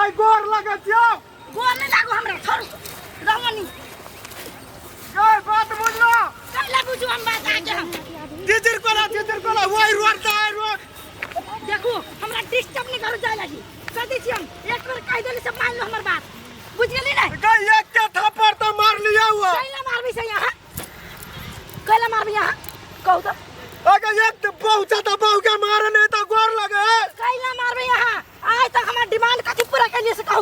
गई गोर लगे छियो। गोर नहीं लागू हमरा, छोड़ रहमनी। गई बात बुझलो? कैला बुझू हम बात आके हम? जिजिर कोला, जिजिर कोला, वही रोड ता रोड। देखू हमरा डिस्टर्ब नहीं करू जाय लागी। कह दै छी हम, एक बेर कह देली से मान लो हमर बात। बुझ गेली नै? गई एक के थप्पड़ तो मार लिया हुआ। कैला मारबी से यहाँ? कैला मारबी यहाँ? कहू तो। अगर एक तो बहुत ज्यादा बहु के मारे नहीं तो गोर लगे। कैला मारबी यहाँ? आज तक हमार डिमांड कथी पूरा कैलिए से कहू।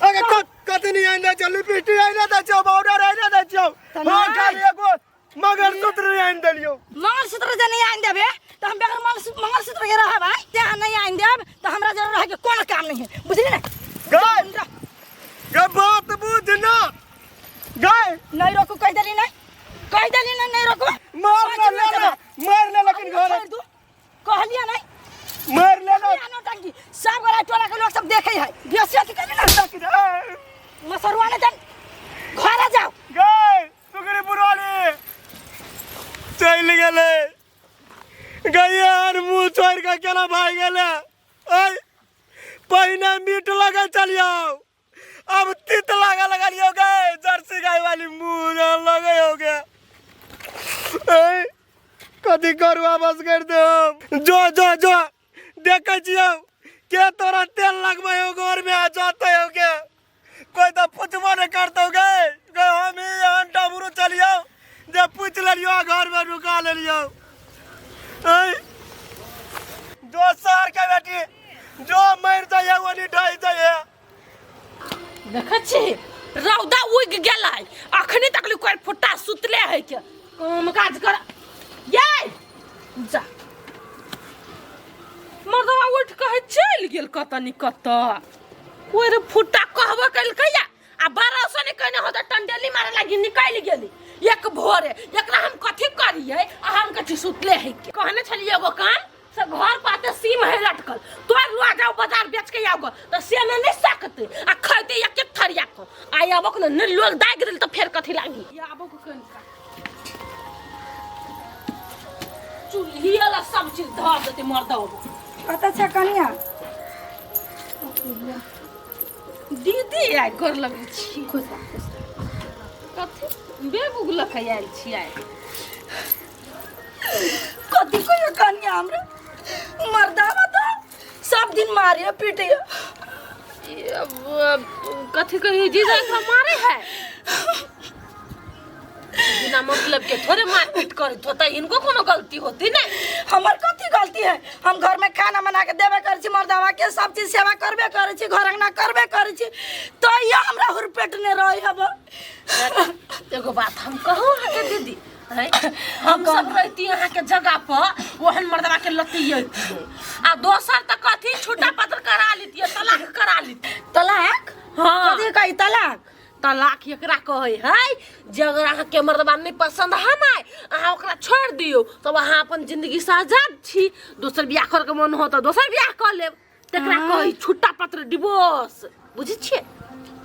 अगर कथी नहीं आइने छौ, लिपस्टिक आइने दै छौ, पाउडर आइने दै छौ। तऽ हाँ, नहि। खाली एगो मंगलसूत्र नहीं आनि देलियौ। मंगलसूत्र जे नहीं आनि देबे तऽ हम बगैर मंगलसूत्र के रहब आइ। ते अहाँ नहीं आनि देब तऽ हमरा जरूर रहे के कोनो काम नहीं है, बुझली ने? गए। गे बात बुझ ना। गए। नहीं रोकू, कह देली नहीं, कह देली नहीं, नहीं रोकू। मार सोच ले ले ले, मार ले लेकिन घर। छोड़ दू। कहलिए नहीं। मार ले ना। कहलिए नौटंकी। सब गोरा टोला के लोग सब देखे है। बेसी अथी करी ना। मसरुआ ने जन घरे जाओ। गए सुगरी बुढ़वाली चल गेले। गई यार मुंह छोड़ के केना भाग गेले। ऐ पहिने मीट लगे चलियो, अब तीत लगा लगा लियो गए। जर्सी गाय वाली मुंह लगे हो गया। ऐ कथी करू बस कर दो। जो जो जो देखे छियो के तोरा तेल लगबै हो घर में आ जाते हो के कोई तो पूछबो नहीं करतो गे। गे हम ही एहन डबरू चलियो जे पूछ लेलियो घर में रुका लेलियो। ऐ जो शहर के बेटी जो मर जाइए वो नहीं ढह जाइए। देखै छी रौदा उगि गेलै, अखनी तक ले कोई फुट्टा सुतले है के काम काज कर। ये जा मर्दवा उठ के चलि गेल कतऽ नि कतऽ। कोई रे फुट्टा कहबो केलकै या आ 12 सौ ने कहने होता टंडेली मारे लागी निकलि गेली एक भोरे। एकरा हम कथी करियै आ हम कथी सुतले है के। कहने छलियै एगो काम से घर पाते सीम है लटकल, तोर लुआ जाओ बाजार बेच के आओ तो से में नहीं सकते आ खैते एक एक थरिया को आ आबो के ने लोग दाग देल तो फेर कथी लागी। आबो के कनिका चूल्ही वाला सब चीज धर देते मर्द हो। कतऽ छै कनिया? दीदी आइ गोर लगै छी। खुश रह, खुश रह। कथी बेग उग लऽ के आयल छी आइ? कथी कहियो कनिया, हमरा मर्दावा तो सब दिन मारे पीटे। कथी कहियो जीजा एकरा मारे है बिना मतलब के थोड़े मारपीट करैत होतै, इनको कोनो गलती होती ने? हमर कथी गलती है? हम घर में खाना बना के देबे करै छी मर्दावा के, सब चीज सेवा करबे करै छी, घर अंगना करबे करै छी, तैयो हमरा हुरपेट ने रहे हब। एगो बात हम कहू अहाँके दीदी, हैं? हम सब रहती अहाँके जगह पर ओहन मर्दवा के लतियै आ दोसर तऽ कथी छुट्टा पत्र करा लितियै, तलाक करा लितियै। तलाक? हाँ। कथी कही तलाक? तलाक एकरा कहै है जे अगर अहाँके मर्दबा नहि पसंद है ने अहाँ ओकरा छोड़ि दियौ तब अहाँ अपन जिंदगी से आजाद छी, दोसर बियाह करके मन हो तऽ दोसर बियाह कऽ लेब, तकरा कहै छुट्टा पत्र डिवोर्स। बुझै छियै?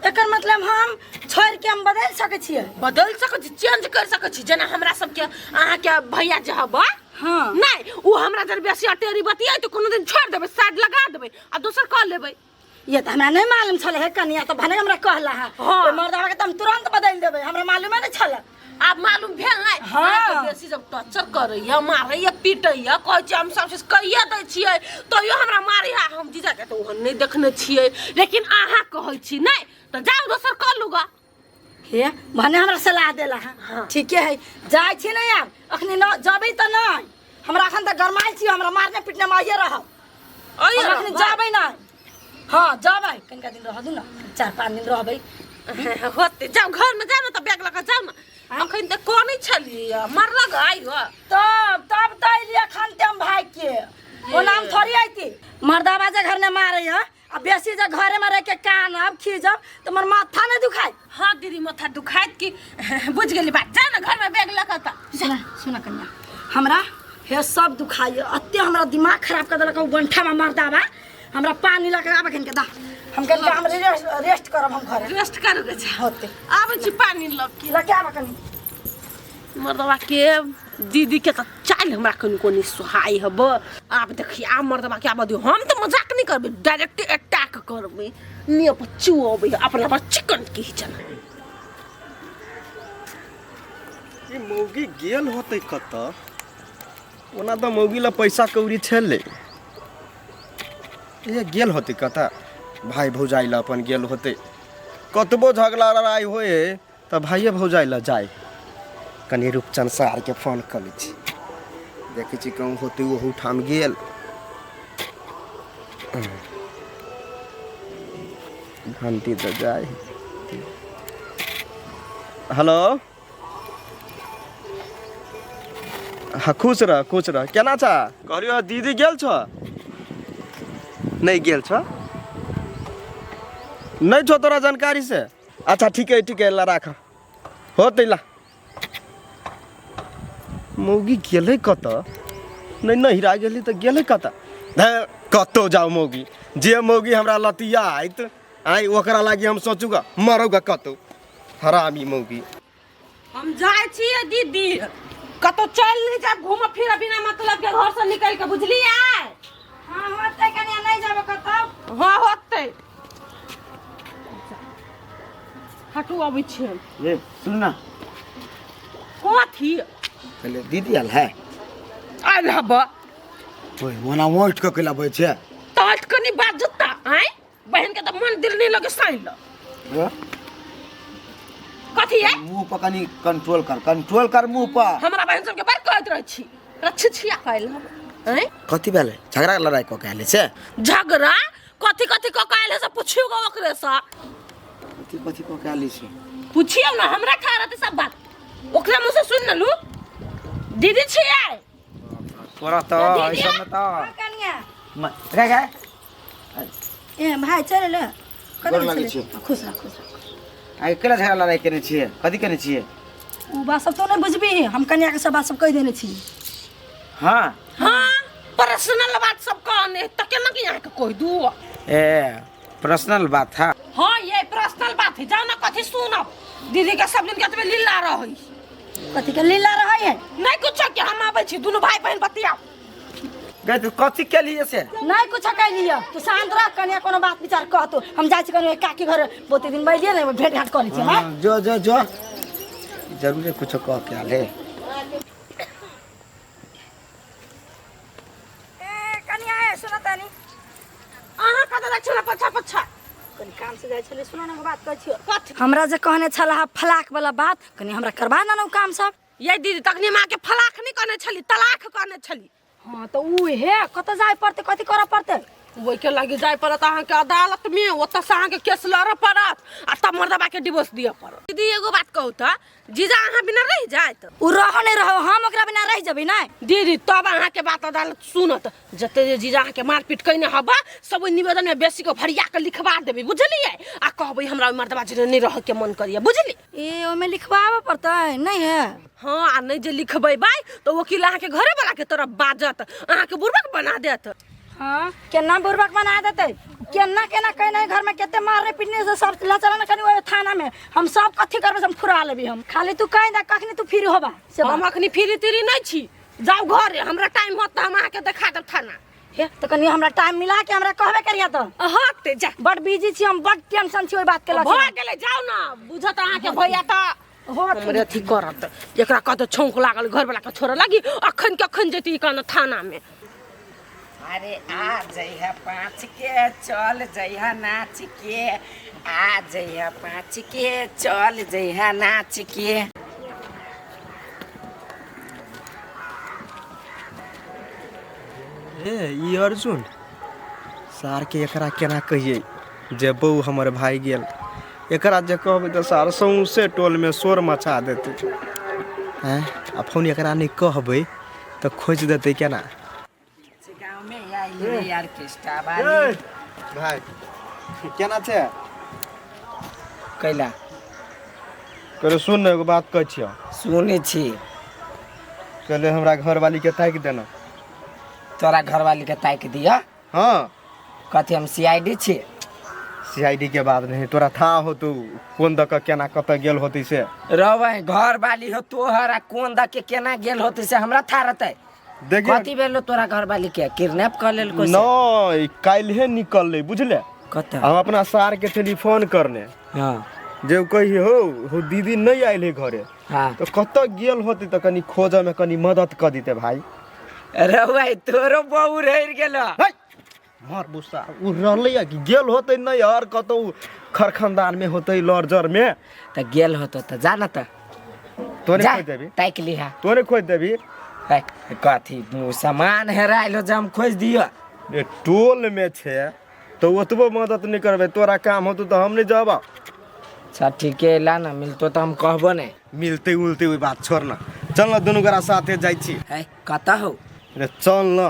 एकर मतलब हम छोड़ के हम बदलि सकै छियै? बदलि सकै छी, चेंज कर सकै छी। जेना हमरा सबके अहाँके भैया जे हबा, हाँ। नहि ओ हमरा जर बेसी अटेरी बतियाइ तऽ कोनो दिन छोड़ि देबै, साइड लगा देबै आ दोसर कऽ लेबै। ये तो हमरा नहीं मालूम छल हे कनिया, तो भने हमरा कहला है। हाँ। ओइ मर्दावा के तो हम तुरंत बदल देबै, हमरा मालूमे नहीं छल। आब मालूम भेल नहि? हाँ। अहाँके बेसी जब टॉर्चर करैया, मारैया, पीटैया, कहै छै हम सब चीज कहिए दै छियै तैयो हमरा मारैया, हम जीजा के तऽ ओहन नहि देखने छियै, लेकिन अहाँ कहै छी नहि तऽ जाउ दोसर कऽ लू गा। हे भने हमरा सलाह देला है। हाँ। ठीके है, जाइ छी नहीं आब अखनी न जबै तऽ नहि, हमरा अखन तऽ गरमायल छी, हमरा मारने पीटने में आइए रहब। आइए हम अखनी रहबै। जबै नहि। हाँ जबै, कनिका दिन रह दू ना, 4-5 दिन रहबै। होते जाउ घर में जाउ ने तऽ बैग लऽ कऽ जाउ ने। अखन तऽ कनै छलियै मरलक आइ हो। तब तऽ अयलियै अखन ते हम भागि के, ओना हम थोड़ी अयती। मर्दाबा जे घर ने मारै है आ बेसी जे घरे में रह के कानब खीजब तऽ हमर माथा नहि दुखाय। हाँ दीदी माथा दुखाइत की बुझ गेली बात, जा ने घर में बैग लऽ कऽ तऽ। सुना सुना कन्या, हमरा हे सब दुखाइ अते, हमरा दिमाग खराब कर देलक ओ गंठा में मर्दाबा। हमरा पानी लऽ के आबे कनिके दा, हम कनिका हम रेस्ट करब हम घरे। रेस्ट करू के छै? होते आबै छी पानी लऽ के। लऽ के आबे कनी। मर्दवा के दीदी के तऽ चालि हमरा कनिको नहि सोहाइ हब। आब देखी आब मर्दबा के आबऽ दियौ, हम तऽ मजाक नहि करबै, डायरेक्ट अटैक करबै, निय पर चुअबै अपना पर चिकन की चना। ई मौगी गेल होतै कतऽ? ओना तऽ मौगी ला पैसा कौड़ी छलै, ए गेल होतै कतऽ? भाय भौजाइ ला अपन गेल होतै। कतबो झगड़ा लड़ाइ होय तऽ भाइये भौजाइ ला जाय। कनि रूपचन सारके फोन कऽ लै छी, देखै छी कहूँ होतै ओहू ठाम गेल। घंटी तऽ जाय। हेलो, हाँ खुश रह, खुश रह। केना छ? कहलियो दीदी गेल छ? नहीं गेल छ? नहीं छो तोरा जानकारी से? अच्छा ठीक है, ठीक है, ला राख होतै ला। मौगी गेलै कतऽ? नहि नहिरा गेली तऽ गेलै कतऽ? धे कतौ जाउ मौगी, जे मौगी हमरा लतिया आयत आइ ओकरा लागि हम सोचूगा मरूगा कतौ, हरामी मौगी। हम जाइ छियै दीदी, कतौ चलि नहि जायब घूमऽ फिरऽ बिना मतलब के घर से निकलि के, बुझलियै? हाँ होतै कनिया, नहि जाबो कतौ। हाँ होतै, हटू अबै छियै हम। ये सुन ना। कथी? पहले दीदी आयल है। आयल हब। ओए ओना वोट कऽ के लाबै छै। तट कनी बाजता आय, बहन के तऽ मन दिल नहीं लगे साइन ल। हाँ? कथी है? मुंह पर कनी कंट्रोल कर, कंट्रोल कर मुंह पर। हमरा बहन सबके बड़ कहैत रहै छी, रक्षी छिया कहल हम आँय? कथी भेलै? झगड़ा लड़ाई कऽ के आयल से? झगड़ा कथी कथी कऽ के आयल है से पुछियौ गो ओकरे से। कथी कथी कऽ के आयल छै? पुछियौ ना, हमरा खा रहतै सब बात ओकरा मुँह से सुन लू। दीदी छियै तोरा तऽ दीदी? एहि सबमे तऽ कनिया रे गे। ए भाइ चल ले। कतऽ गोर लागै छलै? छियै। खुश रह, खुश रह। आइ केला झगड़ा लड़ाई केने छियै? कथी केने छियै? उ बात सब तो नहीं बुझबी, हम कनिया के सब बात सब कहि देने छी। हाँ। हाँ पर्सनल बात सब कहने त केना के यहाँ के कहि दू? ए पर्सनल बात है। हाँ ये पर्सनल बात है, जाओ ना कथी सुनब दीदी के सब दिन के तबे लीला रहै। कथी के लीला रहै है? नहीं कुछ के हम आबै छी दुनू भाई बहन बतियाओ। गए तो कथी के लिए से? नहीं कुछ कह लिया, तू शांत रह कनिया, कोनो बात विचार कहतो हम जाइ छी कनिया काकी घर, बहुते दिन बैठिए ने भेंट घाट करै छी। हाँ, जो जो जो जरूरे कुछ कह के आले। ए कनिया ए सुन तनी। अहाँ कतऽ जाइ छी पछा पछा? कनी काम से जाइ छलै, सुन ने बात कहै छियौ। कथी? हमरा जे कहने छला फलाक वाला बात, कनी हमरा करबा ना उ काम सब। ये दीदी तखनी माँ के फलाख नहीं कहने छली, तलाक कहने छली। हाँ तो उ हे कतऽ जाय पड़तै, कथी करऽ पड़तै? ओहिके लागि जाय पड़त अहाँके अदालत में, ओतऽ से अहाँके केस लड़ऽ पड़त आ तब मर्दबा के डिवोर्स दिअ पड़त। दीदी एगो बात कहू तऽ जीजा अहाँ बिना रहि जायत? उ रहो नहीं रहो, हम ओकरा बिना रहि जेबै नहीं। दीदी तब अहाँके बात अदालत सुनत। जते जे जीजा अहाँके मारपीट कयने हबा सब ओहि निवेदन में बेसी के भरिया के लिखवा देबै, बुझलियै? आ कहबै हमरा ओहि मर्दबा जरे नहीं रहऽ के मन करिए, बुझली? ए ओमे लिखवाबऽ पड़तै नहीं है? हाँ आ नहीं जे लिखबै बाई तो वकील अहाँके घरे वाला के तरफ बाजत, अहाँके बुड़बक बना देत। हाँ केना बुड़बक बना देतै? केना केना कहने घर में कते मारने पीटने से सब लचला न कनी ओहि थाना में हम सब कथी करबै से हम फुरा लेबी। हम खाली तू कहि दे कखनी तू फ्री होबा से हम अखनी फ्री तिरी नहीं छी, जाउ घरे, हमरा टाइम होत तऽ हम अहाँके देखा देब थाना। हे तो कनी हमरा टाइम मिला के हमरा कहबे करिया तो। हाँ ते जा। बड बिजी छी हम, बड टेंशन छी ओहि बात के लऽ भऽ गेलै, जाउ ना, बुझत अहाँके भैया तऽ हो हमरे अथी करत। एकरा कतौ छौंक लागल घर वाला के छोड़ऽ लागी, अखन के अखन जेती कन थाना में। अरे आ जइहा पाँच के चल जइहा नाच के, आ जइहा पाँच के चल जइहा नाच के। ए ई अर्जुन सार के एकरा केना कहियै जे बहू हमर भाई गेल, एकरा जे कहबै तऽ सार सौंसे टोल में शोर मचा देतै। हैं आ फोन एकरा नहीं कहबै तऽ खोजि देतै केना? गाँव में आइल रे ऑर्केस्ट्रा वाली। भाई केना छै? कैला कहले सुन ने एगो बात कहै छियौ। सुनै छी। कहले हमरा घरवाली के ताकि देना। तोरा घरवाली के ताकि दिया? हाँ। कथी हम सीआईडी छी? सीआईडी के बात नहीं तोरा था हो तू कोन दऽ कऽ केना कतऽ गेल होतै से। रहबै घर वाली हो तोहर आ कोन द के केना गेल होतै से हमरा था रहतै। देखिए कथी भेलो तोरा घर वाली के किडनैप कर लेलको से? नहीं काल्हे निकललै बुझले। कतऽ? हम अपना सार के टेलीफोन करने। हाँ। जे ओ कही हो हो दीदी नहीं आयल है घरे। हाँ। तो कतऽ गेल होतै तऽ कनी खोजऽ में कनी मदद कऽ दिते भाई। रहुआ तोरो बहू रहि गेल। है मर बुसा उ रहलै कि गेल होतै नहीं और कतौ खरखंदान में होतै लॉर्जर में। तऽ गेल होतो तऽ जा न तऽ। तोरे जा खोज देबी। ताकि लिहा। तोरे खोज देबी। है, कथी सामान हेरायल हो जे हम खोजि दिअ। ए, टोल में छे तो ओतबो मदद नहीं करबे तोरा काम होतो तो हम नहीं जाब। अच्छा ठीके ला ना मिलतो तो हम कहबो नहीं। मिलते उलते ओहि बात छोड़ ना चल ना दुनू गोरा साथे जाइ छी। है कतऽ हो? रे चल ना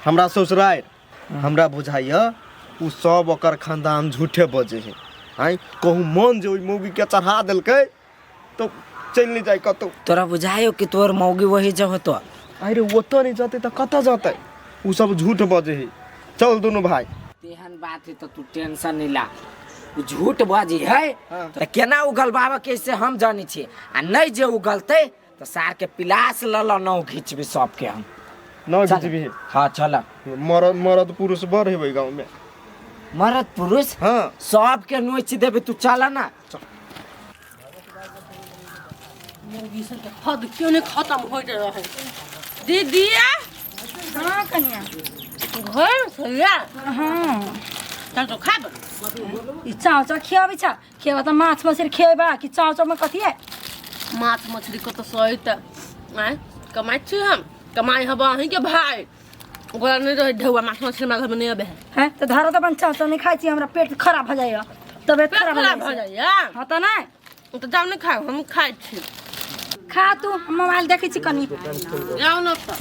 हमरा ससुरारि हमरा बुझाइया उ सब ओकर खानदान झूठे बजे है। आँय कहूँ मन जे ओहि मौगी के चढ़ा देलकै तो चलि नहीं जाय कतौ। तोरा बुझायो कि तोर मौगी वही जो होतो? अरे ओतऽ नहीं जतै तऽ कतऽ जतै उ सब झूठ बजे है। चल दुनू भाई। तेहन बात है तो तू टेंशन नहीं ला उ झूठ बजी है तो केना उगलबाबऽ के से हम जानै छी आ नहीं जे उगलतै तो सार के पिलास ल ल नौ घिचबी सबके हम। नौ चल। घिचबी? हाँ चल। मरद मरद पुरुष बड़ हेबै गाँव में। मरद पुरुष? हाँ। सबके नोचि देबे तू चल ना। मुर्गी सब के हद क्यों नहीं खत्म होइत रहे। दीदी। हाँ कन्या। घर से या? हाँ। चल तो खाब। ई चाव चाव खियाबै छ खियाबा तऽ माछ मछली खिएबा कि चाव चाव में कथी है? माछ मछली कतऽ सहित आँय कमाइ छी हम कमाइ हब अहीं के भाई ओकरा नहीं रहे ढेउआ माछ मछली हमरा घर में नहीं अबे है। हैं तऽ धरा तऽ अपन चाव चाव नहीं खाइ छी हमरा पेट खराब भऽ जाइए तबियत पेट खराब खराब भऽ भऽ जाइए। जाइए? हाँ तऽ नहीं। तऽ जाउ नहीं खाउ हम खाइ छी। खा तू हम मोबाइल देखै छी कनी। जाउ न तऽ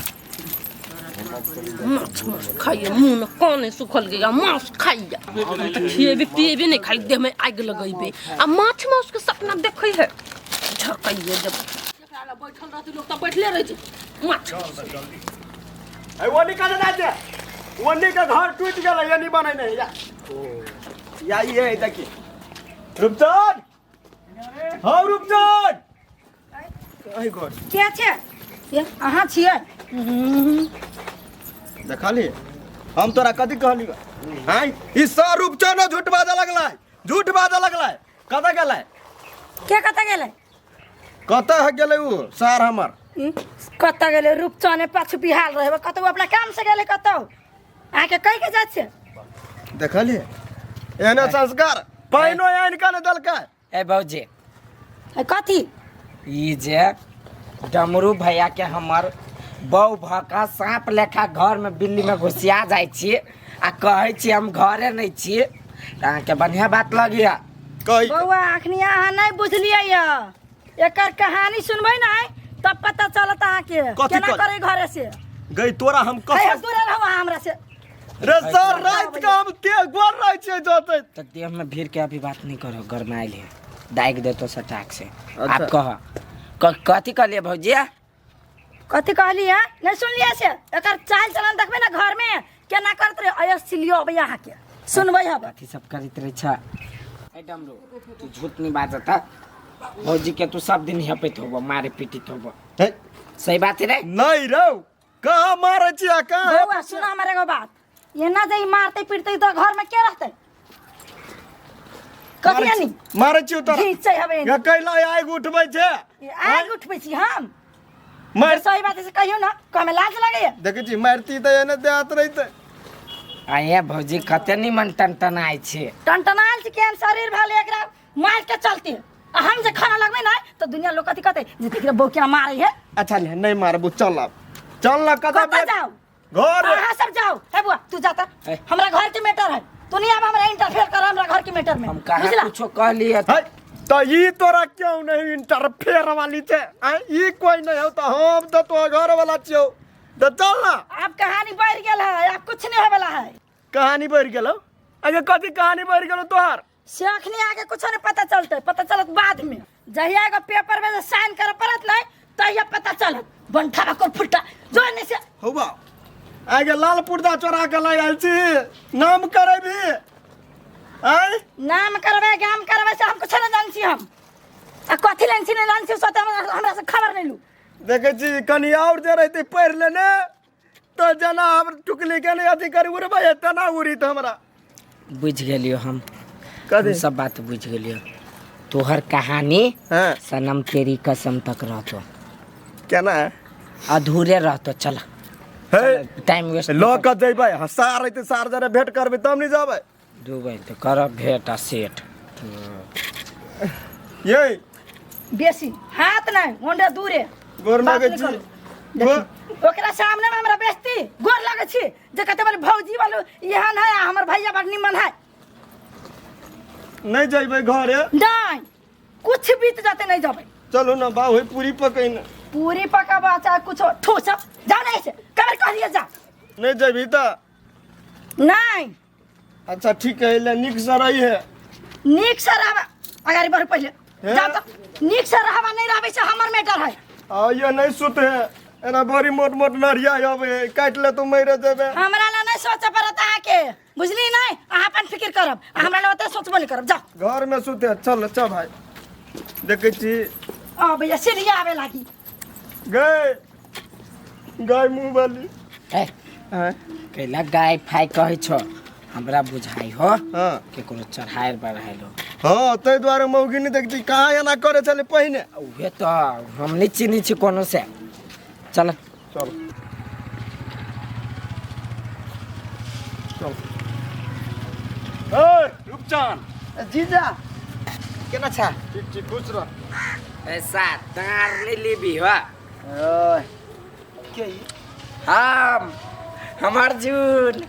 माछ माछ खाइए मुँह में काने सुखल गया माछ खाइए हम तऽ खिएबे पिएबे नहीं खाली देह में आगि लगेबे आ माछ माउस के सपना देखै है झकैए जब एकरा लग बैठल रहतै लोक तऽ बैठले रहै छै माछ। ए ओनी कतऽ जाइ छै? ओनी के घर टूटि गेलै एनी बनेने है या। या ई है देखी। रूपचंद हौ रूपचंद अहि घर के छै? ये अहाँ छियै? देखली हम तोरा कथी कहली? आँय ई सर रूपचंद झूठ बाजऽ लगलै झूठ बाजऽ लगलै। कतऽ गेलै? के कतऽ गेलै? कतऽ है गेलै उ सार हमर? कतऽ गेलै रूपचंद पाछू बिहाल रहै कतौ अपना काम से गेलै कतौ अहाँके कहि के जाइ छै? देखली एहने संस्कार पानिओ आनि कऽ नहि देलकै। ए भौजी। ए, कथी? ई जे डमरू भैया के हमर बहू भऽ कऽ साँप लेखा घर में बिल्ली में घुसिया जाइ छी आ कहै छी हम घरे नहीं छी तऽ अहाँके बढ़िया बात लगिया। कहि बौआ अखनी अहाँ नहीं बुझलियै य एकर कहानी सुनबै ने तब पता चलत अहाँके कथी केना करी? करै घरे से। गई तोरा हम हे, कसम दूरे रहू अहाँ हमरा से। रे सर रात के हम ते गोर रहै छियै जतै। तऽ देह में भीड़ के अभी बात नहीं करो गरमाइल है दागि देतो सटाक से। अच्छा। आप कह कथी कहलियै भौजी? कथी कहलियै नहीं सुनलियै से? एकर चाल चलन देखबै ना घर में केना करत रहे अयस सिलियो अबै अहाँके सुनबै हब। कथी सब करैत रहै छ? ए डमरू तू झूठ नहीं बाजत भौजी के तू सब दिन हेपैत होबो मारे पीटित होबो। हे। सही बात है रे? नहीं रौ कहाँ मारै छियै कहाँ बौआ सुना हमर एगो बात एना जे ई मारतै पीटतै तऽ घर में के रहतै? कथी यानी? मारै छियौ तोरा। घीचै हबे ये कैला आगि उठबै छै? आगि उठबै छी हम? मार सही बात से कहियौ ना कमे लाज लगैया। देखै छी मारती तऽ एने देहात रहितै। आये भौजी कते निमन टनटनाइ छै। टनटनायल छै केहन शरीर भेल एकरा मार के चलते आ हम जे खाना लगबै ना तऽ दुनिया लोग कथी कहतै जे देखि बहू केना मारै है। अच्छा ले नहीं मारबू चल आब चल ना कतऽ कतऽ जाउ? घर। अहाँ सब जाउ। हे बुआ तू जाता हे। हमरा घर के मैटर है तू नहीं आब हमरा इंटरफेयर कर हमरा घर के मैटर में। हम कहाँ बुझला? कुछो कहलियै। है, तऽ ई तोरा क्यों नहीं इंटरफेयर वाली छै? आँय, ई कोई नहीं हौ तऽ हम तऽ तोहर घर वाला छियौ तऽ चल ना। आब कहानी बढ़ि गेल है आब कुछ नहीं होवे वाला है। कहानी बढ़ि गेलौ? अगे कथी कहानी बढ़ि गेलौ तोहर? से अखनी आगे कुछ नहीं पता चलते पता चलत बाद में जहिया एगो पेपर में साइन करे पड़त नहीं तहिया पता चलत बंठा को फुटा जो नहीं से। हौ बा आगे लाल पुर्दा चोरा के लाई आयल छी नाम करेबी। आय नाम करबै गाम करबै से हम कुछ नहीं जान छी हम। आ कथी लेन छी नहीं जान छी सोते हमरा से खबर नहीं लू। देखै छी कनि आओर जे रहतै पढ़ि लेने तऽ जेना हम टुकली के नहि अथी करी उड़बै तेना उड़ित हमरा। बुझि गेलियो हम। कथी? हम सब बात बुझि गेलियो। तोहर कहानी हाँ। सनम तेरी कसम तक रहतो। केना है? अधूरे रहतो। चल हे टाइम वेस्ट लऽ कऽ जैबै। हाँ, सार अयतै, सार जरे भेंट करबै तब नहि जेबै। दुबई तो करब भेंट आ सेठ। ये बेसी हाथ नहीं ओंडे दूरे। गोर बात लगै नहीं छी। करू। देखी, ओकरा सामने में हमरा बेइज्जती गोर लगै छी जे कते बड़ी भौजी वालो एहन है आ हमर भैया बड़ निमन है। नहीं जैबै घरे। नहीं कुछ बीत जाते नहीं जबै। चलू ना बा होई पूरी पकैने। पूरी पकाबा चाहे कुछ ठोस जाओ नहीं से कबर कहलिए जा। नहीं जैबी तऽ? नहीं। अच्छा ठीक है, ले नीक से रही है। नीक से रहबा अगाड़ी बढ़ पहले जा तो नीक से रहबा नहीं रहबे से हमर मैटर है। आ ये नहीं सुते है एना बड़ी मोट मोट नरिया आवे है, काट ले तो मरे जेबे। हमरा ला नहीं सोचे पड़त अहाँ के, बुझली नहीं? अहाँ अपन फिक्र करब, हमरा ला ओते सोचबो नहीं करब। जाओ घर में सुते। चल चल भाई देखै छी। आ भैया सीढ़िया आवे लागी। गए गाय मुँह वाली। ए हाँ। कैला गाय फाय कहै छो हमरा बुझाइ हो हाँ। केकरो चढ़ायल बढ़ायल हो। हाँ ताहि दुआरे मौगी नहीं देखती कहाँ एना करे छलै पहिने। उहे तो हम नहीं चिन्है छी कोनो से। चल चल चल। ए रूपचान जीजा केना छा? ठीक ठीक खुश रह। ऐसा तार नहीं लेबी हो। ओए के ई? हम हम अर्जुन।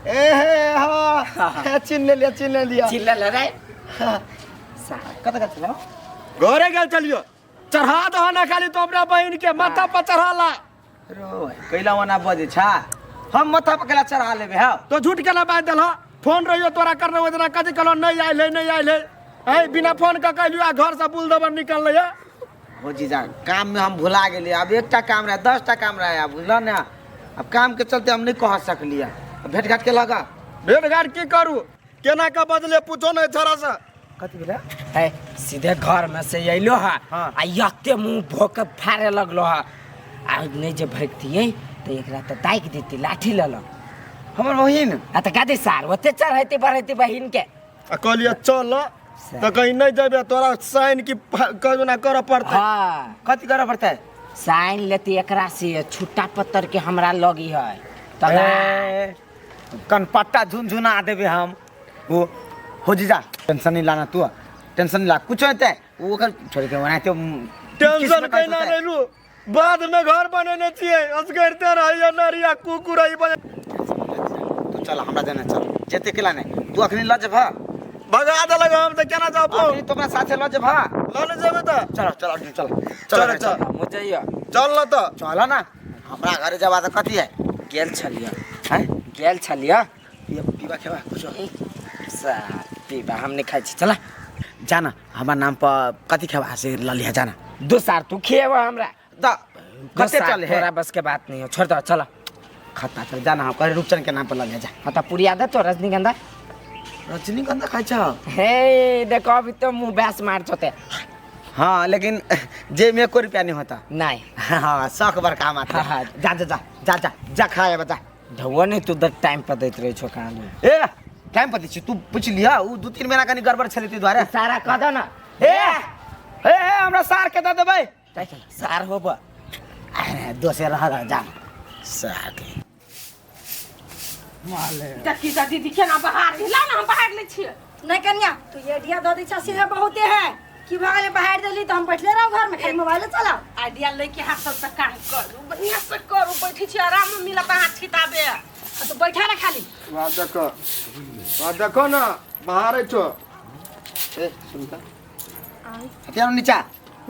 ए हे हाँ चिन्ह लिया चिन्ह लिया। चिन्ह ले रे। कत कत चलो? घरे गेल चलियो चढ़ा दहो ना खाली तो अपना बहिन के माथा पर चढ़ाला। रो कैला ओना बजे छा हम माथा पर कैला चढ़ा लेबे। हां तो झूठ केना बाज देलह? फोन रहियो तोरा करने ओजना कथी कहलो नहीं आयल है नहीं आयल है। ए बिना फोन के कहलियो आ घर से बुल दबर निकल है। हो जीजा काम में हम भुला गेलिए। अब एकटा काम रहे 10टा काम रहे अब बुझल ना। अब काम के चलते हम नहीं कह सकलिए। भेंट घाट के लगा। भेंट घाट की करू केना के बदले पूछो नहीं छड़ा से। कथी भेलै? ए सीधे घर में से अइलो हा। हाँ। आ यते मुंह भोक फाड़े लगलो हा। आ नहीं जे भगतियै त एकरा त दाइक देती लाठी लल हमर बहिन। आ त गादी सार ओते चढ़ैते बढ़ैते बहिन के। आ कहलिए चल त कहीं नहीं जेबे तोरा साइन की कजना करऽ पड़तै। हाँ कथी करऽ पड़तै? साइन लेती एकरा से छुट्टा पत्तर के हमरा लगी है तब कनपट्टा झुनझुना देबे हम। वो हो जीजा टेंशन नहीं लाना तू टेंशन नहीं ला कुछ होते वो ओकर छोड़ के बनाते टेंशन कैना नहीं लू बाद में घर बनेने छियै असगरते रहैया नरिया कुकुर आई बने। तू चल हमरा देने चल जेते केला नहीं तू अखनी ल जेबह भगा देलक हम त केना जाब? अखनी तो अपना साथे ल जेबह। ल ने जेबे त चल चल अर्जुन चल चल चल हम जइयो। चल न त चल ना हमरा घरे जाबा त कथी है? गेल छलियो। हैं? गेल छलियो। ये पीबा खेबा कुछ सार पीबा हम नहीं खाइ छी। चला जाना हमरा नाम पर कथी खेबा से ल लिहा जाना। दो सार तू खिएबो हमरा त कते चल है? तोरा बस के बात नहीं हो छोड़ दो चला खत्ता चल जाना हम करे रूपचंद के नाम पर ल लिहा जा। हां त पुरिया दे तो रजनीगंधा। रजनीगंधा खाइ छ? हे देखो अभी तो मुंह बैस मार छोते। हाँ लेकिन जेब में एको रुपया नहीं होता। नहीं। हाँ शौक बड़का मात्र। हाँ। जा जा जा जा जा जा खाए बता। धुआ नहीं तू द टाइम पर दैत रहे छो कहाँ। ए टाइम पर दै छी तू पूछ लिहा उ 2-3 महीना कनी गड़बड़ छलै ताहि दुआरे। सारा कह दो ना। ए ए हमरा सार के दऽ देबै। सार होब। अरे दोसर रह जा सार के। देखी त दीदी केना बाहर ला ना हम बाहर लै छियै। नहीं कन्या तू ये आइडिया दऽ दै छह से बहुते है कि भऽ गेलै बाहर देली त हम बैठले रहू घर में खाली मोबाइल चलाओ। आइडिया लै के हाथ सब काम करू बढ़िया से करू बैठै छी आराम में मिलत अहाँ छिताबे। तो बैठा ना खाली। वाह देखो वाह देखो ना बाहर छो। ए सुनता हथियार नीचा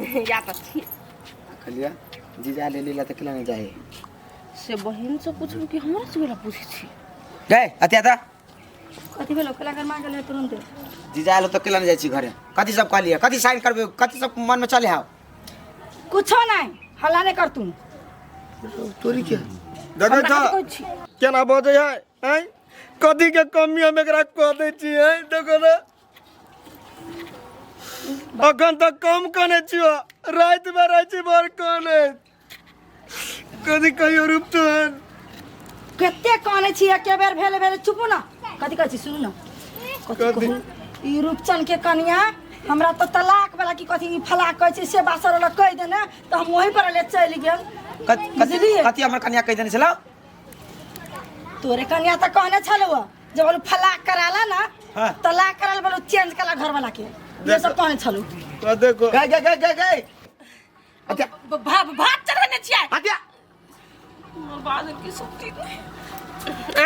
या त छी कहलिया जीजा ले लीला त केला नहीं जाए से बहिन से पूछबू कि हमरा से गेला पूछै छी। गए हथिया त कथी भेलो केला गरमा गेलै तुरंत? जीजा आलो त केला नहीं जाय छी घरे। कथी सब कहलिए कथी साइन करबे कथी सब मन में चले हाव? कुछो नहीं हल्ला नहीं कर तू। तोरी के देखै छ केना बजै है? हैं कथी के कमी हम एकरा कऽ दै छियै देखो ने अखन तक कम कने छियो रातिमे रहै छी बड़ कनैत कथी कहियो रूपचन कते कानै छी एके बेर भेले भेले चुपू ना कथी कहै छी सुनू ना कथी कथी? कहू ई रूपचन के कनिया हमरा तऽ तलाक वाला की कथी ई फलाक कहै छै से बासर वाला कहि देने तऽ हम वही पर ले चलि गेल कथी बुझलियै? कथी हमर कनिया कहि देने छलौ तोरे कनिया तऽ कहने छलौ जब बोलू फलाक कराला ना हाँ। तलाक कराला बोलू चेंज करा घर वाला के ये सब कहने छलौ तो देखो गए गए गए गए गए अच्छा भात चढ़ेने छियै अच्छा हमर बाद की शक्ति नहि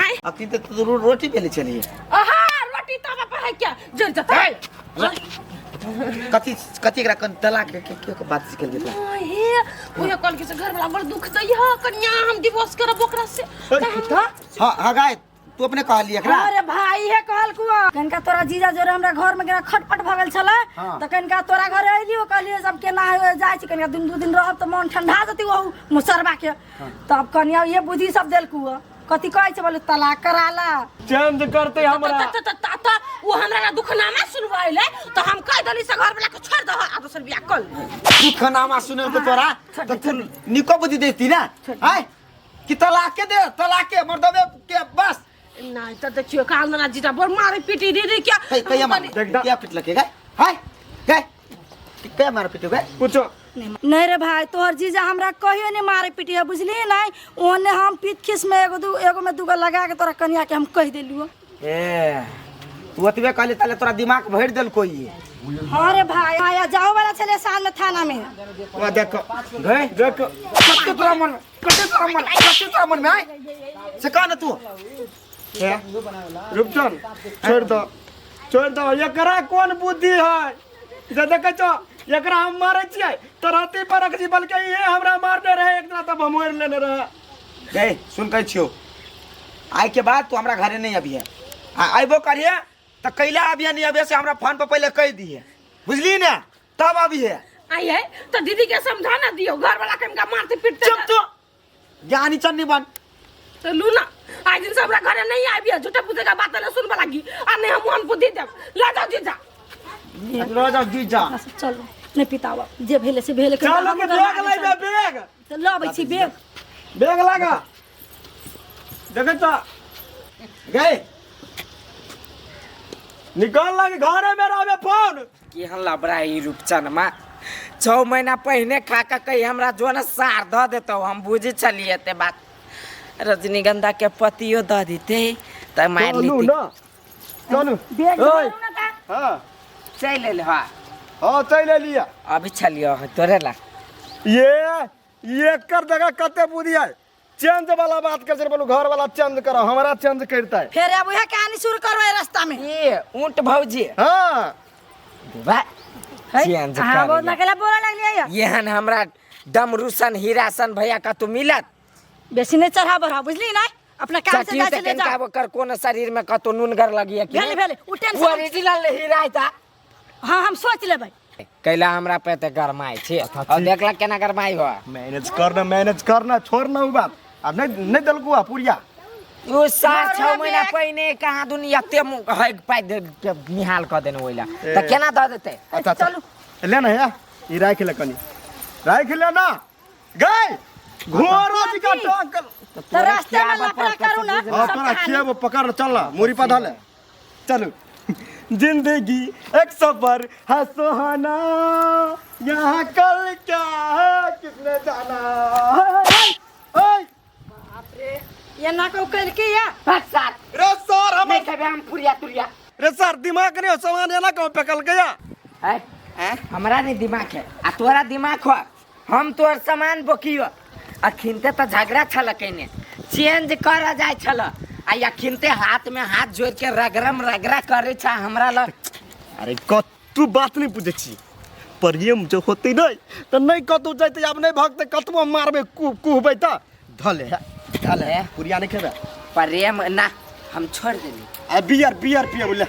आय अखन तऽ तू रोटी बेले छलियै आहा रोटी तवा पर है क्या जल जता कथी कथी एकरा कन तलाक के के के बात सिखल गेल हे ओहे कहल कि से घर वाला बड़ दुख दै ह कन्या हम डिवोर्स करब ओकरा से तऽ हां हां गाय तू अपने कहली एकरा अरे भाई हे कहल कुआ कनका तोरा जीजा जोरे हमरा घर में केना खटपट भऽ गेल छलै हाँ। तऽ कनका तोरा घर अयलियो कहलियै सब केना जाइ छी कनका दिन दू दिन रहब तऽ मन ठंडा जतै ओहू मुसरबा के तब कनिया ये बुद्धि सब देलकू कथी कहै छै बोले तलाक करा ला चेंज करते हमरा त त त त ओ हमरा ना दुखनामा सुनवाइले तऽ हम कह देली से घर वाला के छोड़ दह आ दोसर बियाह कर ले। दुखनामा सुनल के तोरा तो तू निको बुद्धि देती ना आय कि तलाक के दे तलाक के मर्दवे के बस नहीं तऽ देखियो काल ना जीजा बड़ मारे पीटी दीदी क्या कहीं कहीं मार क्या पिट लगे गए हाय गए क्या मार पिटो गए पूछो नहीं रे भाई तोहर जीजा हमरा कहियो नहीं मारे पीटी है बुझली नहीं ओने हम पीत खीस में एगो दू एगो में दूगो लगा के तोरा कनिया के हम कह देलियो ए तू ओतबे कहली ताले तोरा दिमाग भरि देलको ई हाँ रे भाई आया जाओ वाला छले साँझ में थाना में वहाँ देखो गए देखो कते तोरा मन कते तोरा मन कते तोरा मन में आय से कह ना तू रुपचन छोड़ दो छोड़ दो एकरा कोन बुद्धि है जे देखै छो एकरा हम मारै छियै तऽ राति पर रख छी बल्कि ये हमरा मारने रहे एक दिन तब हम मारि लेने रहे गए सुन कहै छियौ आइ के बाद तू हमरा घरे नहीं अबिहे आ अयबो करिहे तऽ कैला अबिहे नहीं अबिहे से हमरा फोन पर पहिले कहि दिहे बुझली ने तब अबिहे आई है तो दीदी के समझा ना दियो घर वाला के हमका मारते पीटते चुप तू ज्ञानी चन्नी बन तो लू ना आज दिन से हमरा घरे नहीं आबी झूठा पूछे का बात ना सुन लागी आ नहीं हम हम बुद्धि देब ला जाओ जीजा लो जाओ जीजा सब चलो नहीं पितावा जे भेले से भेले चलो के बैग लैबे बैग तो लबै छी बैग बैग लागा देखै छो गए निकाल लागे घरे में रहबे फोन केहन लबड़ा ई रूपचनमा 6 महीना पहिने खा कऽ कही हमरा जो ने सार दऽ देतौ हम बुझै छलियै एते बात रजनीगंधा के पतियो दऽ दितै तऽ मारि चलू लितै ना चलू बैग ओए। धरू ना ता हाँ चलि एल हँ हाँ चलि एलियै अभी छलियै तोरे ला ये एकर जगह कते बुद्धि है चेंज वाला बात कर छै बोलू घर वाला चेंज करो हमरा चेंज करता है फेर अब उहे कहानी शुरू करबै रास्ता में ए ऊँट भौजी हाँ वाह चेंज अहाँ बहुत कर नकेला बोले लगलियै एहन हमरा डमरूसन हीरासन भैया कतौ मिलत बेसी नहीं चढ़ा बढ़ा बुझली ना अपना काम से चटियो जाइ तऽ छै ले कनिका जा ओकर कोनो शरीर में कतौ नूनगर लगिए कि भेले भेले उ टेंशन ओरिजिनल हीरा है ता हाँ हम सोच लेबै कैला हमरा पे ते गरमाइ छै और देखला केना गरमाइ हो मैनेज करना मैनेज करना छोड़ना उ बात अब नहीं नहीं देलकू आ पुरिया ओ सार घरमे 6 महीना बैग- पहिने कहाँ दुनिया एते हग पाइ दे के निहाल कऽ देने ओइला तऽ केना दऽ देतै अच्छा अच्छा ले ना या ई राख ले कनी राख ले ना गए घोरो जी का टांग कर तो रास्ते में लफड़ा करू ना हाँ सब तोरा कहानी। खिएबो पकड़ चल ना मुरी पर धले चलू जिंदगी एक सफर है सुहाना यहाँ कल क्या है किसने जाना ओए, ओए, ये ना को कल के या भाग सार रे सर हम नहीं खेबे हम पुरिया तुरिया रे सर दिमाग नहीं हो सामान एना कहाँ फेकल गया है हमरा नहीं दिमाग है आ तोरा दिमाग हो हम तोहर सामान बोकियो अखिनते तऽ झगड़ा छल कने चेंज कर जाय छल आ अखिनते हाथ में हाथ जोड़ के रगरम रगड़ा करे छ हमरा लग अरे कतू बात नहीं पूछे छी प्रेम जो होते नहीं तो नहीं कतू जैते आब नहीं भगते कतबो मारबे कुहबै तऽ धले है धले हे? पुरिया नहीं खेबे प्रेम ना हम छोड़ देली आ बियर बियर पिए बोले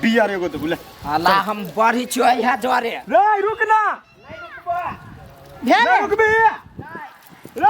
बियर एगो तो बोले अला हम बढ़ी छियो यहाँ जरे रे रुक ना भेल नहीं रुकबी रे